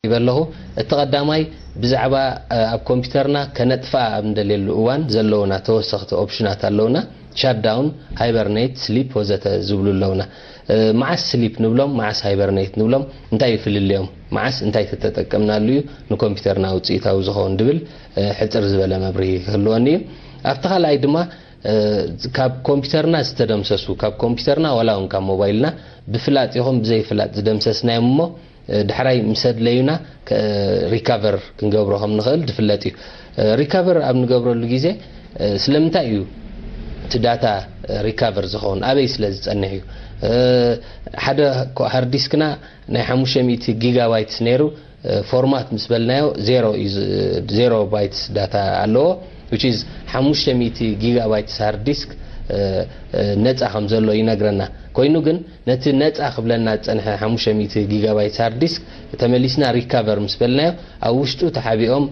ይበለኹ። እቲ ቀዳማይ ብዛዕባ ኣብ ኮምፒውተርና ከነጥፍኣ ኣብ እንደልየሉ እዋን ዘለውና ተወሰኽቲ ኦፕሽናት ኣለውና። ሻትዳውን፣ ሃይበርኔት፣ ስሊፕ ወዘተ ዝብሉ ኣለውና። መዓስ ስሊፕ ንብሎም፣ መዓስ ሃይበርኔት ንብሎም፣ እንታይ እዩ ፍልልዮም፣ መዓስ እንታይ ተተጠቀምናሉ እዩ ንኮምፒውተርና ውፅኢታዊ ዝኸውን ድብል ሕፅር ዝበለ መብርሂ ክህልወኒ እዩ። ኣብቲ ካልኣይ ድማ ካብ ኮምፒውተርና ዝተደምሰሱ፣ ካብ ኮምፒውተርና ዋላ እውን ካብ ሞባይልና ብፍላጥ ይኹን ብዘይፍላጥ ዝደምሰስናዮም እሞ ዳሕራይ ምስ ኣድለዩና ሪካቨር ክንገብሮ ከም ንኽእል ዝፍለጥ እዩ። ሪካቨር ኣብ ንገብረሉ ግዜ ስለምንታይ እዩ እቲ ዳታ ሪካቨር ዝኸውን? ኣበይ ስለ ዝፀንሕ እዩ? ሓደ ሃርድ ዲስክና ናይ ሓሙሽተ ሚእቲ ጊጋባይትስ ነይሩ፣ ፎርማት ምስ በልናዮ ዜሮ ባይትስ ዳታ ኣለዎ። ሓሙሽተ ሚእቲ ጊጋባይትስ ሃርድ ዲስክ ነፃ ከም ዘሎ ይነግረና። ኮይኑ ግን ነቲ ነፃ ክብለና ዝፀንሐ ሓሙሽተ ሚእቲ ጊጋባይትስ ሃርድ ዲስክ ተመሊስና ሪካቨር ምስ በልናዮ ኣብ ውሽጡ ተሓቢኦም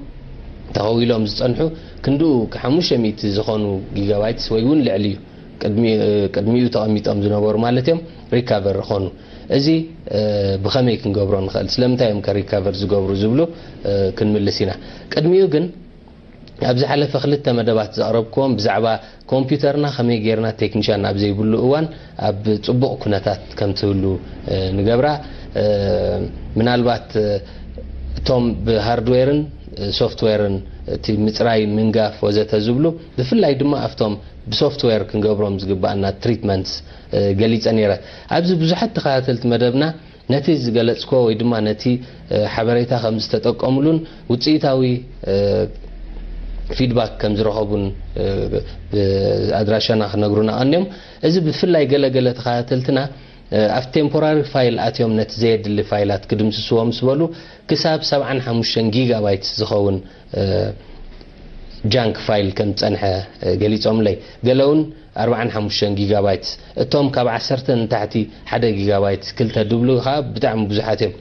ተኸዊሎም ዝፀንሑ ክንድኡ ሓሙሽተ ሚእቲ ዝኾኑ ጊጋባይትስ ወይ እውን ልዕሊ እዩ ቅድሚኡ ተቐሚጦም ዝነበሩ ማለት እዮም ሪካቨር ኾኑ። እዚ ብኸመይ ክንገብሮ ንኽእል፣ ስለምንታይ እዮም ከ ሪካቨር ዝገብሩ ዝብሉ ክንምልስ ኢና። ቅድሚኡ ግን ኣብ ዝሓለፈ ክልተ መደባት ዘቕረብክዎም ብዛዕባ ኮምፒውተርና ከመይ ጌርና ቴክኒሻን ኣብ ዘይብሉ እዋን ኣብ ፅቡቕ ኩነታት ከም ትህሉ ንገብራ። ምናልባት እቶም ብሃርድዌርን ሶፍትዌርን እቲ ምፅራይ ምንጋፍ ወዘተ ዝብሉ ብፍላይ ድማ ኣብቶም ብሶፍትዌር ክንገብሮም ዝግባኣና ትሪትመንትስ ገሊፀ ነይረ። ኣብዚ ብዙሓት ተኸታተልቲ መደብና ነቲ ዝገለፅኮ ወይ ድማ ነቲ ሓበሬታ ከም ዝተጠቀሙሉን ውፅኢታዊ ፊድባክ ከም ዝረኸቡን ኣድራሻና ክነግሩና ቀንዮም። እዚ ብፍላይ ገለገለ ተኸታተልትና ኣብ ቴምፖራሪ ፋይል ኣትዮም ነቲ ዘየድሊ ፋይላት ክድምስስዎ ምስ በሉ ክሳብ ሰብዓን ሓሙሽተን ጊጋባይት ዝኸውን ጃንክ ፋይል ከም ዝጸንሐ ገሊጾምለይ። ገለ እውን ኣርባዓን ሓሙሽተን ጊጋባይት፣ እቶም ካብ ዓሰርተ ንታሕቲ ሓደ ጊጋባይት ክልተ ድብሉ ከኣ ብጣዕሚ ብዙሓት እዮም።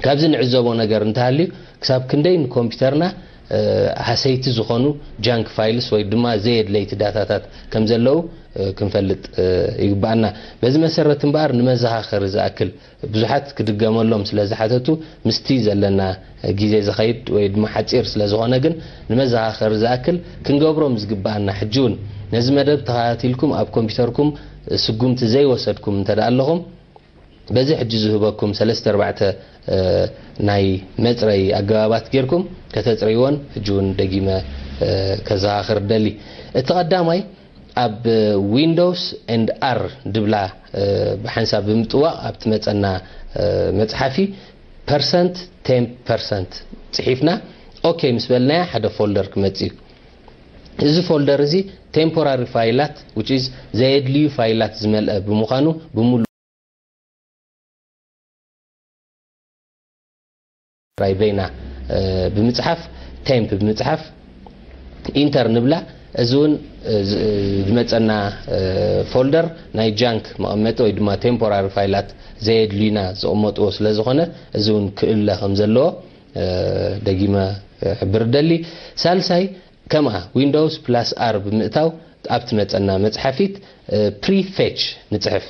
ካብዚ ንዕዘቦ ነገር እንተሃልዩ ክሳብ ክንደይ ንኮምፒውተርና ሃሰይቲ ዝኾኑ ጃንክ ፋይልስ ወይ ድማ ዘየድለይቲ ዳታታት ከም ዘለዉ ክንፈልጥ ይግባኣና። በዚ መሰረት እምበኣር ንመዘኻኸሪ ዝኣክል ብዙሓት ክድገመሎም ስለ ዝሓተቱ ምስቲ ዘለና ግዜ ዝኸይድ ወይ ድማ ሓጺር ስለ ዝኾነ ግን ንመዘኻኸሪ ዝኣክል ክንገብሮም ዝግባኣና ሕጂ እውን ነዚ መደብ ተኸታቲልኩም ኣብ ኮምፒውተርኩም ስጉምቲ ዘይወሰድኩም እንተ ደኣ ኣለኹም በዚ ሕጂ ዝህበኩም ሰለስተ ኣርባዕተ ናይ መጽረይ ኣገባባት ጌርኩም ከተጽርይዎን ሕጂ እውን ደጊመ ከዘኻኽር ደሊ። እቲ ቀዳማይ ኣብ ዊንዶውስ ኤንድ ኣር ድብላ ብሓንሳብ ብምጥዋቕ ኣብቲ መጸና መጽሓፊ ፐርሰንት ቴን ፐርሰንት ጽሒፍና ኦኬ ምስ በልናያ ሓደ ፎልደር ክመጽእ እዩ። እዚ ፎልደር እዚ ቴምፖራሪ ፋይላት which is ዘየድልዩ ፋይላት ዝመልአ ብምዃኑ ብምሉ ድራይቨይና ብምፅሓፍ ቴምፕ ብምፅሓፍ ኢንተር ንብላ። እዚ እውን ዝመፀና ፎልደር ናይ ጃንክ መቐመጢ ወይ ድማ ቴምፖራሪ ፋይላት ዘየድልዩና ዝቕመጥዎ ስለ ዝኾነ እዚ እውን ክእለ ከም ዘለዎ ደጊመ ሕብር ደሊ። ሳልሳይ ከምኣ ዊንዶውስ ፕላስ ኣር ብምእታው ኣብቲ መጸና መጽሓፊት ፕሪፌች ንጽሕፍ።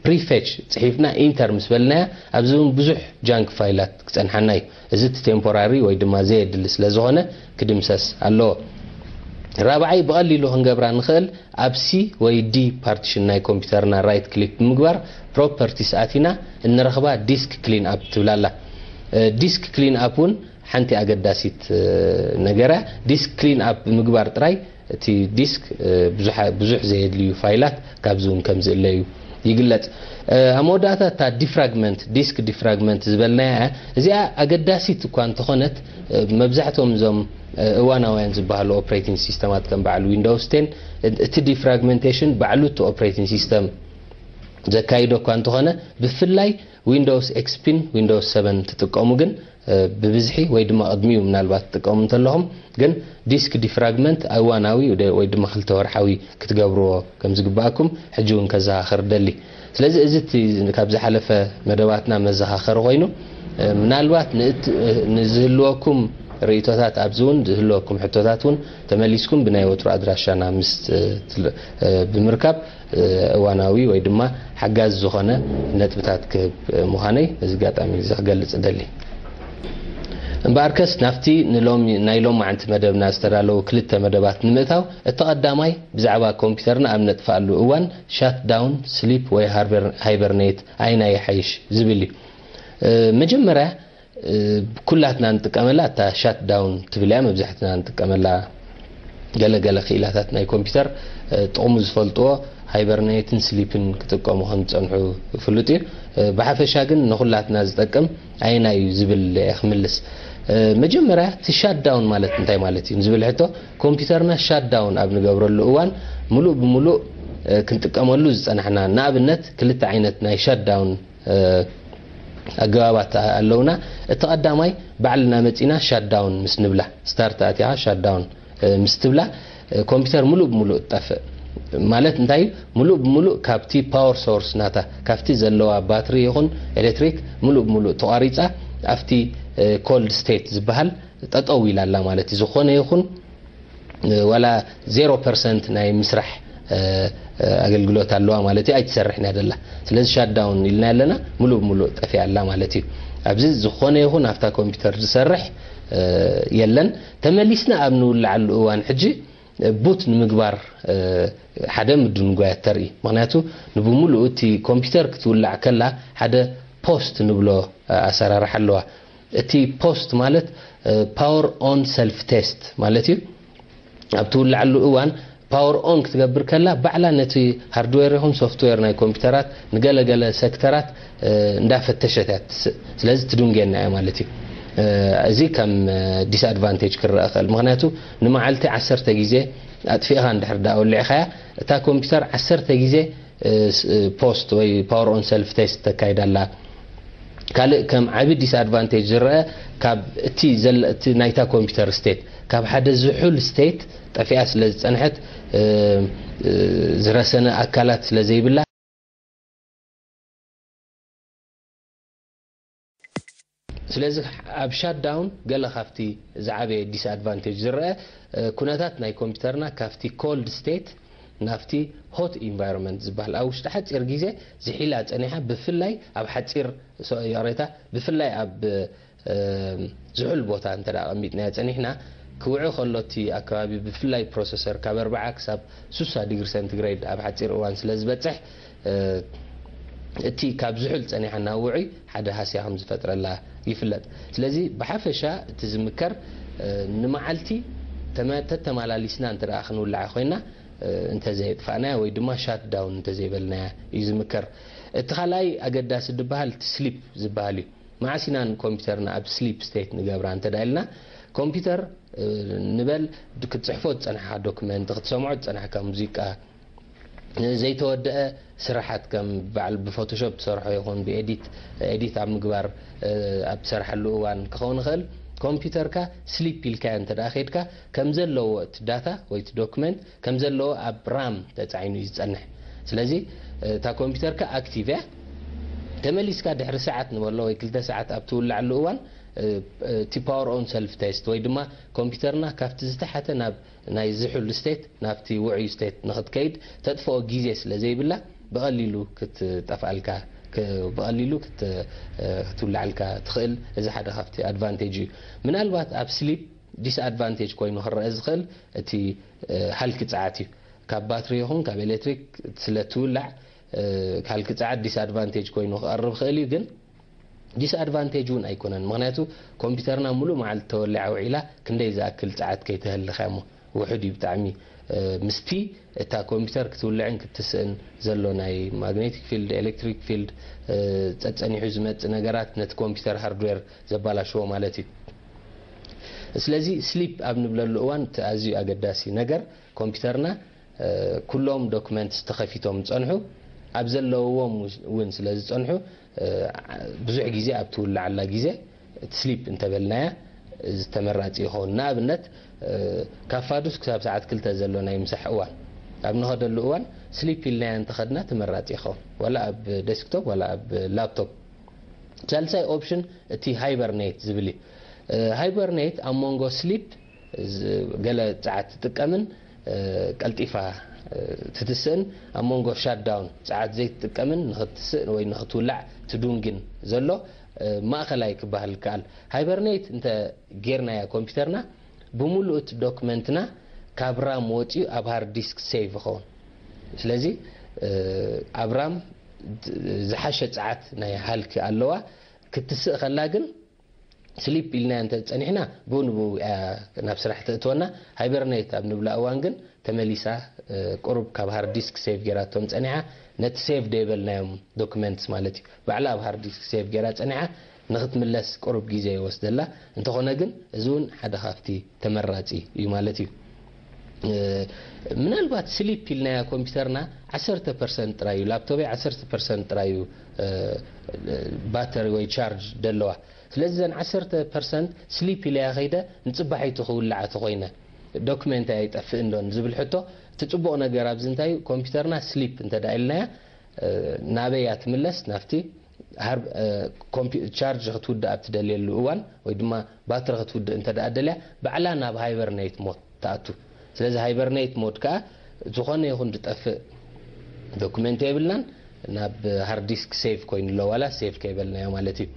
ፕሪፌች ጽሒፍና ኢንተር ምስ በልናያ ኣብዚ እውን ብዙሕ ጃንክ ፋይላት ክጸንሓና እዩ። እዚ እቲ ቴምፖራሪ ወይ ድማ ዘየድሊ ስለ ዝኾነ ክድምሰስ ኣለዎ። ራብዓይ ብቐሊሉ ክንገብራ ንኽእል ኣብ ሲ ወይ ዲ ፓርቲሽን ናይ ኮምፒውተርና ራይት ክሊክ ብምግባር ፕሮፐርቲስ ኣቲና እንረኽባ ዲስክ ክሊን ኣፕ ትብላላ። ዲስክ ክሊን ኣፕ እውን ሓንቲ ኣገዳሲት ነገራ ዲስክ ክሊን ኣፕ ብምግባር ጥራይ እቲ ዲስክ ብዙሕ ዘየድልዩ ፋይላት ካብዚ እውን ከም ዝእለዩ ይግለጽ። ኣብ መወዳእታ እታ ዲፍራግመንት ዲስክ ዲፍራግመንት ዝበልናያ እዚኣ ኣገዳሲት እኳ እንተኾነት መብዛሕትኦም እዞም እዋናውያን ዝበሃሉ ኦፕሬቲንግ ሲስተማት ከም በዓል ዊንዶውስ ቴን እቲ ዲፍራግመንቴሽን ባዕሉ እቲ ኦፕሬቲንግ ሲስተም ዘካይዶ እኳ እንተኾነ ብፍላይ ዊንዶውስ ኤክስፒን ዊንዶውስ ሰቨን ትጥቀሙ ግን ብብዝሒ ወይ ድማ ቅድሚኡ ምናልባት ትጥቀሙ እንተለኹም ግን ዲስክ ዲፍራግመንት እዋናዊ ወይ ድማ ክልተ ወርሓዊ ክትገብርዎ ከም ዝግባኣኩም ሕጂ እውን ከዘኻኽር ደሊ። ስለዚ እዚ እቲ ካብ ዝሓለፈ መደባትና መዘኻኸሪ ኮይኑ ምናልባት ንዝህልወኩም ርእይቶታት ኣብዚ እውን ዝህልወኩም ሕቶታት እውን ተመሊስኩም ብናይ ወትሩ ኣድራሻና ምስ ብምርካብ እዋናዊ ወይ ድማ ሓጋዚ ዝኾነ ነጥብታት ክህብ ምዃነይ ነዚ ኣጋጣሚ እዚ ክገልጽ እደሊ። እምበኣርከስ ናብቲ ንሎሚ ናይ ሎማዓንቲ መደብና ዝተዳለዉ ክልተ መደባት ንምእታው፣ እቲ ቀዳማይ ብዛዕባ ኮምፒተርና ኣብ ነጥፍኣሉ እዋን ሻት ዳውን፣ ስሊፕ ወይ ሃርበር- ሃይበርኔት ኣይናይ ይሓይሽ ዝብል እዩ። መጀመርያ ኩላትና ንጥቀመላ እታ ሻት ዳውን ትብል እያ። መብዛሕትና ንጥቀመላ፣ ገለ ገለ ክኢላታት ናይ ኮምፒተር ጥቕሙ ዝፈልጥዎ ሃይበርኔትን ስሊፕን ክጥቀሙ ከም ዝፀንሑ ፍሉጥ እዩ። ብሓፈሻ ግን ንኹላትና ዝጠቅም ኣየናይ እዩ ዝብል እየ ክምልስ። መጀመርያ እቲ ሻት ዳውን ማለት እንታይ ማለት እዩ ዝብል ሕቶ፣ ኮምፒተርና ሻት ዳውን ኣብ ንገብረሉ እዋን ሙሉእ ብሙሉእ ክንጥቀመሉ ዝፀናሕና፣ ንኣብነት ክልተ ዓይነት ናይ ሻት ዳውን ኣገባባት ኣለውና። እቲ ቀዳማይ ባዕልና መፂና ሻት ዳውን ምስ ንብላ፣ ስታርት ኣቲኻ ሻት ዳውን ምስ ትብላ ኮምፒተር ሙሉእ ብሙሉእ ትጠፍእ። ማለት እንታይ እዩ? ሙሉእ ብሙሉእ ካብቲ ፓወር ሶርስ ናታ፣ ካብቲ ዘለዋ ባትሪ ይኹን ኤሌክትሪክ ሙሉእ ብሙሉእ ተቋሪፃ ኣብቲ ኮልድ ስቴት ዝበሃል ጠጠው ኢላ ኣላ ማለት እዩ። ዝኾነ ይኹን ዋላ ዜሮ ፐርሰንት ናይ ምስራሕ ኣገልግሎት ኣለዋ ማለት እዩ። ኣይትሰርሕን እያ ደላ። ስለዚ ሻት ዳውን ኢልና ኣለና፣ ሙሉእ ብሙሉእ ጠፊኣ ኣላ ማለት እዩ። ኣብዚ ዝኾነ ይኹን ኣብታ ኮምፒተር ዝሰርሕ የለን። ተመሊስና ኣብ ንውልዓሉ እዋን ሕጂ ቡት ንምግባር ሓደ ምድንጓያት ተርኢ። ምክንያቱ ንብሙሉኡ እቲ ኮምፒተር ክትውላዕ ከላ ሓደ ፖስት ንብሎ ኣሰራርሓ ኣለዋ። እቲ ፖስት ማለት ፓወር ኦን ሰልፍ ቴስት ማለት እዩ። ኣብ ትውልዓሉ እዋን ፓወር ኦን ክትገብር ከላ ባዕላ ነቲ ሃርድዌር ይኹን ሶፍትዌር ናይ ኮምፒተራት ንገለገለ ሴክተራት እንዳፈተሸት እያ ትስእ። ስለዚ ትድንገና እያ ማለት እዩ። እዚ ከም ዲስኣድቫንቴጅ ክረአ ክእል። ምክንያቱ ንመዓልቲ ዓሰርተ ግዜ ኣጥፊእኻ እንድሕር ዳ ወሊዕኻያ፣ እታ ኮምፒተር ዓሰርተ ግዜ ፖስት ወይ ፓወር ኦን ሰልፍ ቴስት ተካይድ ኣላ። ካልእ ከም ዓቢ ዲስኣድቫንቴጅ ዝረአ፣ ካብ እቲ ዘለ- እቲ ናይታ ኮምፒተር ስቴት፣ ካብ ሓደ ዝሑል ስቴት ጠፊኣ ስለ ዝጸንሐት፣ ዝረሰነ ኣካላት ስለ ዘይብላ፣ ስለዚ ኣብ ሻትዳውን ገለ ካብቲ ዝዓበየ ዲስኣድቫንቴጅ ዝረአ፣ ኩነታት ናይ ኮምፒተርና ካብቲ ኮልድ ስቴት ናብቲ ሆት ኢንቫይሮንመንት ዝበሃል ኣብ ውሽጢ ሓፂር ግዜ ዝሒላ ፀኒሓ፣ ብፍላይ ኣብ ሓፂር፣ ይቕሬታ፣ ብፍላይ ኣብ ዝሑል ቦታ እንተ ኣቐሚጥናዮ ጸኒሕና፣ ክውዒ ከሎ እቲ ኣከባቢ፣ ብፍላይ ፕሮሰሰር፣ ካብ ኣርብዓ ክሳብ ስሳ ዲግሪ ሴንቲግሬድ ኣብ ሓጺር እዋን ስለ ዝበጽሕ፣ እቲ ካብ ዝሑል ጸኒሓ ናብ ውዑይ ሓደ ሃስያ ከም ዝፈጥረላ ይፍለጥ። ስለዚ ብሓፈሻ እቲ ዝምከር፣ ንመዓልቲ ተተመላሊስና እንተ ደኣ ክንውልዓ ኮይና፣ እንተዘየጥፋእናያ ወይ ድማ ሻት ዳውን እንተዘይበልናያ እዩ ዝምከር። እቲ ካልኣይ ኣገዳሲ ዝበሃል እቲ ስሊፕ ዝበሃል እዩ። መዓስ ኢና ንኮምፒተርና ኣብ ስሊፕ ስቴት ንገብራ እንተ ኢልና፣ ኮምፒተር ንበል ክትፅሕፎ ዝፀናሕካ ዶክመንት፣ ክትሰምዖ ዝፀናሕካ ሙዚቃ፣ ዘይተወደአ ስራሓት ከም በዓል ብፎቶሾፕ ትሰርሖ ይኹን ብኤዲት ኤዲት ኣብ ምግባር ኣብ ትሰርሓሉ እዋን ክኸውን ይኽእል። ኮምፒተርካ ስሊፕ ኢልካዮ እንተ ኬድካ፣ ከም ዘለዎ እቲ ዳታ ወይ እቲ ዶክመንት ከም ዘለዎ ኣብ ራም ተፃዒኑ እዩ ዝፀንሕ። ስለዚ እታ ኮምፒተርካ ኣክቲቭ እያ። ተመሊስካ ድሕሪ ሰዓት ንበሎ ወይ ክልተ ሰዓት ኣብ ትውላዕሉ እዋን፣ እቲ ፓወር ኦን ሰልፍ ቴስት ወይ ድማ ኮምፒተርና ካብቲ ዝተሓተ ናብ ናይ ዝሑል ስቴት ናብቲ ውዑይ ስቴት ንክትከይድ ተጥፍኦ ግዜ ስለ ዘይብላ፣ ብቐሊሉ ክትጠፍኣልካ፣ ብቐሊሉ ክትውላዓልካ ትኽእል። እዚ ሓደ ካብቲ ኣድቫንቴጅ እዩ። ምናልባት ኣብ ስሊፕ ዲስኣድቫንቴጅ ኮይኑ ክረአ ዝኽእል እቲ ሃልኪ ጸዓት እዩ። ካብ ባትሪ ይኹን ካብ ኤሌክትሪክ ስለ ትውላዕ፣ ሃልኪ ጸዓት ዲስኣድቫንቴጅ ኮይኑ ክቐርብ ክእል እዩ። ግን ዲስኣድቫንቴጅ እውን ኣይኮነን። ምክንያቱ ኮምፒተርና ሙሉእ መዓልቲ ተወሊዓ ውዒላ ክንደይ ዝኣክል ጸዓት ከይተህልኽ እሞ ውሑድ እዩ ብጣዕሚ። ምስቲ እታ ኮምፒተር ክትውልዕን ክትስእን ዘሎ ናይ ማግኔቲክ ፊልድ፣ ኤሌክትሪክ ፊልድ፣ ጸጸኒሑ ዝመጽእ ነገራት ነቲ ኮምፒተር ሃርድዌር ዘባላሽዎ ማለት እዩ። ስለዚ ስሊፕ ኣብ ንብለሉ እዋን እቲ ኣዝዩ ኣገዳሲ ነገር፣ ኮምፒተርና ኩሎም ዶክመንትስ ተኸፊቶም ዝጸንሑ፣ ኣብ ዘለውዎም እውን ስለ ዝጸንሑ፣ ብዙሕ ግዜ ኣብ ትውልዓላ ግዜ እቲ ስሊፕ እንተበልናያ ተመራፂ ይኸውን። ንኣብነት ካብ ፋዱስ ክሳብ ሰዓት ክልተ ዘሎ ናይ ምሳሕ እዋን ኣብ ንኸደሉ እዋን ስሊፕ ኢልናያ እንተኸድና ተመራፂ ይኸውን። ዋላ ኣብ ዴስክቶፕ ዋላ ኣብ ላፕቶፕ። ሳልሳይ ኦፕሽን እቲ ሃይበርኔት ዝብል እዩ። ሃይበርኔት ኣብ መንጎ ስሊፕ ገለ ጸዓት ትጥቀምን ቀልጢፋ ትትስእን፣ ኣብ መንጎ ሻትዳውን ጸዓት ዘይትጥቀምን ንኽትስእ ወይ ንኽትውላዕ ትዱንግን ዘሎ ማእኸላይ ክበሃል ይከኣል። ሃይበርኔት እንተ ጌርናያ ኮምፒውተርና፣ ብምሉእ እቲ ዶክመንትና ካብ ራም ወፂኡ ኣብ ሃርድ ዲስክ ሴቭ ይኸውን። ስለዚ ኣብ ራም ዝሓሸ ፀዓት ናይ ሃልኪ ኣለዋ። ክትስእ ከላ ግን ስሊፕ ኢልና እንተ ጸኒሕና፣ ብኡ ንብኡ እያ ናብ ስራሕ ተእትወና። ሃይበርኔት ኣብ ንብላ እዋን ግን ተመሊሳ ቁሩብ ካብ ሃርድ ዲስክ ሴቭ ጌራቶም ጸኒሓ፣ ነቲ ሴቭ ደይበልናዮም ዶክመንትስ ማለት እዩ፣ ባዕላ ኣብ ሃርድ ዲስክ ሴቭ ጌራ ጸኒሓ ንክትምለስ ቁሩብ ግዜ ይወስደላ። እንተኾነ ግን እዚ እውን ሓደ ካብቲ ተመራጺ እዩ ማለት እዩ። ምናልባት ስሊፕ ኢልናያ ኮምፒውተርና ዓሰርተ ፐርሰንት ጥራይ እዩ፣ ላፕቶበይ ዓሰርተ ፐርሰንት ጥራይ እዩ ባተሪ ወይ ቻርጅ ደለዋ። ስለዚ እዘን ዓሰርተ ፐርሰንት ስሊፕ ኢለያ ከይደ፣ ንጽባሒቱ ክውልዓ ተኾይነ ዶክመንት ኣይጠፍእን ዶን ዝብል ሕቶ፣ እቲ ጽቡቕ ነገር ኣብዚ እንታይ እዩ? ኮምፒውተርና ስሊፕ እንተ ደኣ ኢልናያ፣ ናበይ እያ ትምለስ? ናብቲ ቻርጅ ክትውድእ ኣብ ትደልየሉ እዋን ወይ ድማ ባትሪ ክትውድእ እንተ ደኣ ደልያ፣ ባዕላ ናብ ሃይበርኔት ሞድ ትኣቱ። ስለዚ ሃይበርኔት ሞድ ከኣ ዝኾነ ይኹን ዝጠፍእ ዶኩመንት የብልናን፣ ናብ ሃርድ ዲስክ ሴቭ ኮይኑ ኣሎ፣ ዋላ ሴቭ ከይበልናዮ ማለት እዩ።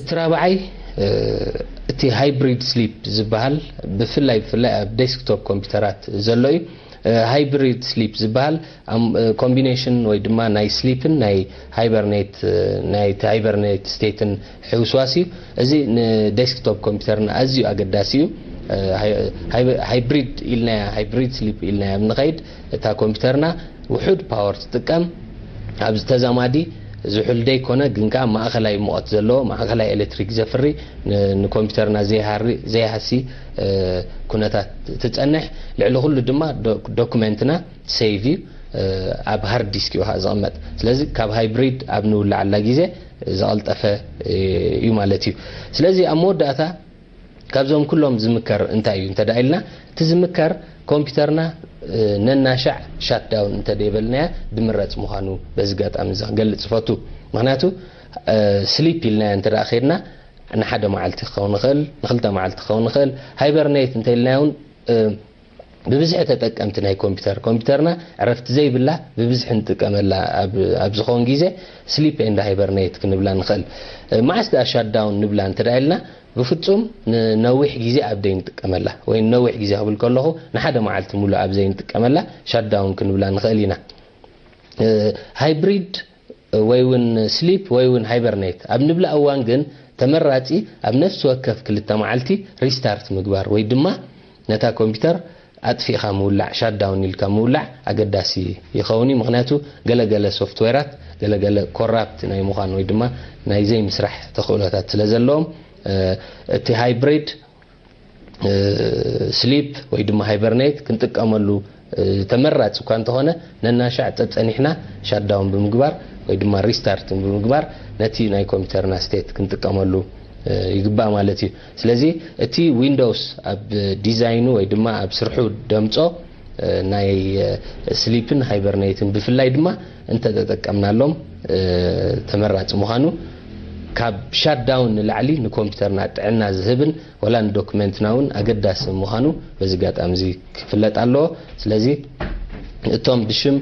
እቲ ራብዓይ እቲ ሃይብሪድ ስሊፕ ዝበሃል፣ ብፍላይ ብፍላይ ኣብ ዴስክቶፕ ኮምፒውተራት ዘሎ እዩ። ሃይብሪድ ስሊፕ ዝበሃል ኮምቢኔሽን ወይ ድማ ናይ ስሊፕን ናይ ሃይበርኔት፣ ናይ ሃይበርኔት ስቴትን ሕውስዋስ እዩ። እዚ ንዴስክቶፕ ኮምፒውተርና ኣዝዩ ኣገዳሲ እዩ። ሃይብሪድ ኢልናያ፣ ሃይብሪድ ስሊፕ ኢልናያ ንኸይድ፣ እታ ኮምፒውተርና ውሑድ ፓወር ትጥቀም። ኣብዚ ተዛማዲ ዝሑል ደይኮነ፣ ግን ከኣ ማእኸላይ ሙቐት ዘለዎ፣ ማእኸላይ ኤሌክትሪክ ዘፍሪ፣ ን-፣ ንኮምፒውተርና ዘይሃሪ-፣ ዘይሃሲ ኩነታት ትጸንሕ። ልዕሊ ኩሉ ድማ ዶ-፣ ዶኩመንትና ሴቭ እዩ፣ ኣብ ሃርድ ዲስክ እዩ ከኣ ዝቕመጥ። ስለዚ ካብ ሃይብሪድ ኣብ ንውልዓላ ግዜ ዝቐልጠፈ እዩ ማለት እዩ። ስለዚ ኣብ መወዳእታ ካብዞም ኩሎም ዝምከር እንታይ እዩ እንተ ደኣ ኢልና፣ እቲ ዝምከር ኮምፒውተርና ነናሻዕ ሻትዳውን እንተ ደይበልናያ ድምረጽ ምዃኑ በዚ ኣጋጣሚ እዚ ክገልጽ እፈቱ። ምኽንያቱ ስሊፕ ኢልናያ እንተ ደኣ ኸይድና፣ ንሓደ መዓልቲ ክኸውን ይኽእል፣ ንኽልተ መዓልቲ ክኸውን ይኽእል። ሃይበርኔት እንተ ኢልናያ እውን ብብዝሒ ተጠቀምቲ ናይ ኮምፒውተር፣ ኮምፒውተርና ዕረፍቲ ዘይብላ ብብዝሒ ንጥቀመላ ኣብ፣ ኣብ ዝኾን ግዜ ስሊፕ ኤንድ ሃይበርኔት ክንብላ ንኽእል። መዓስ ደኣ ሻትዳውን ንብላ እንተ ደኣ ኢልና፣ ብፍጹም ንነዊሕ ግዜ ኣብ ደይ ንጥቀመላ፣ ወይ ንነዊሕ ግዜ ክብል ከለኹ ንሓደ መዓልቲ ሙሉእ ኣብ ዘይንጥቀመላ ሻትዳውን ክንብላ ንኽእል ኢና። ሃይብሪድ ወይ እውን ስሊፕ ወይ እውን ሃይበርኔት ኣብ ንብላ እዋን ግን ተመራጺ ኣብ ነፍሲ ወከፍ ክልተ መዓልቲ ሪስታርት ምግባር ወይ ድማ ነታ ኮምፒውተር ኣጥፊእኻ ምውላዕ፣ ሻትዳውን ኢልካ ምውላዕ ኣገዳሲ ይኸውን እዩ። ምኽንያቱ ገለገለ ሶፍትዌራት ገለገለ ኮራፕት ናይ ምዃን ወይ ድማ ናይ ዘይምስራሕ ተኽእሎታት ስለ ዘለዎም፣ እቲ ሃይብሪድ ስሊፕ ወይ ድማ ሃይበርኔት ክንጥቀመሉ ተመራፂ እኳ እንተኾነ፣ ነናሻዕ ፀፀኒሕና ሻትዳውን ብምግባር ወይ ድማ ሪስታርት ብምግባር ነቲ ናይ ኮምፒውተርና ስቴት ክንጥቀመሉ ይግባእ ማለት እዩ። ስለዚ እቲ ዊንዶውስ ኣብ ዲዛይኑ ወይ ድማ ኣብ ስርሑ ደምፆ ናይ ስሊፕን ሃይበርኔትን ብፍላይ ድማ እንተተጠቀምናሎም ተመራፂ ምዃኑ፣ ካብ ሻትዳውን ንላዕሊ ንኮምፒውተርና ጥዕና ዝህብን ወላ ንዶክመንትና እውን ኣገዳሲ ምዃኑ በዚ ኣጋጣሚ እዚ ክፍለጥ ኣለዎ። ስለዚ እቶም ብሽም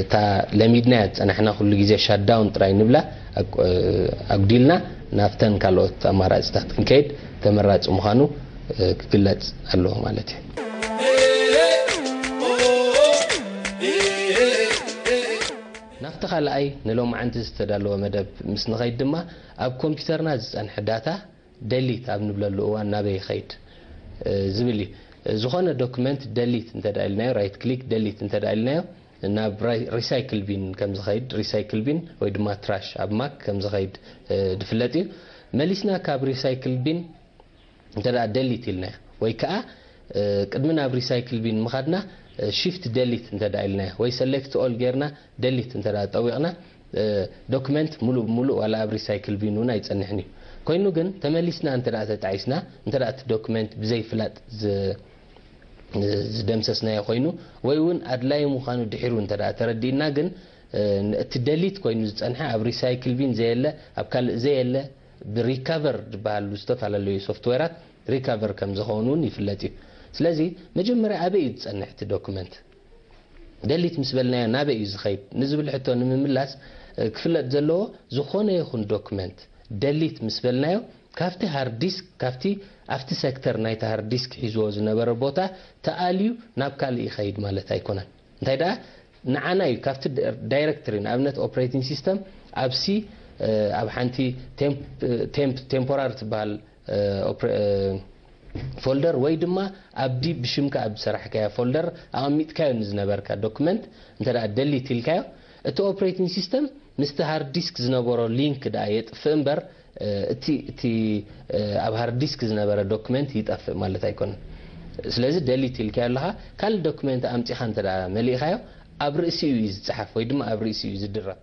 እታ ለሚድናያ ዝጸናሕና ኩሉ ግዜ ሻትዳውን ጥራይ ንብላ ኣጉዲልና ናብተን ካልኦት ኣማራጽታት ክንከይድ ተመራጺ ምዃኑ ክግለጽ ኣለዎ ማለት እዩ። ናብቲ ካልኣይ ንሎማዓንቲ ዝተዳለወ መደብ ምስ ንኸይድ ድማ፣ ኣብ ኮምፒውተርና ዝጸንሐ ዳታ ደሊት ኣብ ንብለሉ እዋን ናበይ ይኸይድ ዝብል እዩ። ዝኾነ ዶክመንት ደሊት እንተ ደኣ ኢልናዮ፣ ራይት ክሊክ ደሊት እንተ ደኣ ኢልናዮ፣ ናብ ሪሳይክል ቢን ከም ዝኸይድ፣ ሪሳይክል ቢን ወይ ድማ ትራሽ ኣብ ማክ ከም ዝኸይድ ድፍለጥ እዩ። መሊስና ካብ ሪሳይክል ቢን እንተ ደኣ ደሊት ኢልናዮ ወይ ከኣ ቅድሚ ናብ ሪሳይክል ቢን ምኻድና ሺፍት ደሊት እንተ ደኣ ኢልናዮ ወይ ሰሌክት ኦል ጌርና ደሊት እንተ ደኣ ጠዊቕና፣ ዶክመንት ሙሉእ ብሙሉእ ዋላ ኣብ ሪሳይክል ቢን እውን ኣይጸንሕን እዩ። ኮይኑ ግን ተመሊስና እንተ ደኣ ተጣዒስና፣ እንተ ደኣ እቲ ዶክመንት ብዘይ ፍላጥ ዝ-፣ ዝደምሰስናዮ ኮይኑ ወይ እውን ኣድላይ ምዃኑ ድሒሩ እንተ ደኣ ተረዲእና ግን፣ እቲ ደሊት ኮይኑ ዝጸንሐ ኣብ ሪሳይክል ቢን ዘየለ፣ ኣብ ካልእ ዘየለ፣ ብሪካቨር ዝበሃሉ ዝተፈላለዩ ሶፍትዌራት ሪካቨር ከም ዝኸውን እውን ይፍለጥ እዩ። ስለዚ መጀመርያ ኣበይ እዩ ዝጸንሕ እቲ ዶክመንት? ደሊት ምስ በልናዮ ናበይ እዩ ዝኸይድ ንዝብል ሕቶ ንምምላስ ክፍለጥ ዘለዎ፣ ዝኾነ ይኹን ዶክመንት ደሊት ምስ በልናዮ ካብቲ ሃርድ ዲስክ፣ ካብቲ ኣብቲ ሴክተር ናይቲ ሃርድ ዲስክ ሒዝዎ ዝነበረ ቦታ ተኣልዩ ናብ ካልእ ይኸይድ ማለት ኣይኮነን። እንታይ ደኣ ንዓና እዩ ካብቲ ዳይሬክትሪ፣ ንኣብነት ኦፕሬቲንግ ሲስተም ኣብ ሲ ኣብ ሓንቲ ቴምፖራር ትበሃል ፎልደር ወይ ድማ ኣብዲ ብሽምካ ኣብ ዝሰራሕካያ ፎልደር ኣቐሚጥካዮ ንዝነበርካ ዶክመንት እንተ ደኣ ደሊት ኢልካዮ፣ እቲ ኦፕሬቲንግ ሲስተም ምስቲ ሃርድ ዲስክ ዝነበሮ ሊንክ ደኣ የጥፍእ እምበር እቲ እቲ ኣብ ሃርድ ዲስክ ዝነበረ ዶክመንት ይጠፍእ ማለት ኣይኮነን። ስለዚ ደሊት ኢልካዮ ኣለኻ፣ ካልእ ዶክመንት ኣምጺኻ እንተ ደኣ መሊእኻዮ ኣብ ርእሲኡ እዩ ዝጸሓፍ ወይ ድማ ኣብ ርእሲኡ እዩ ዝድረብ።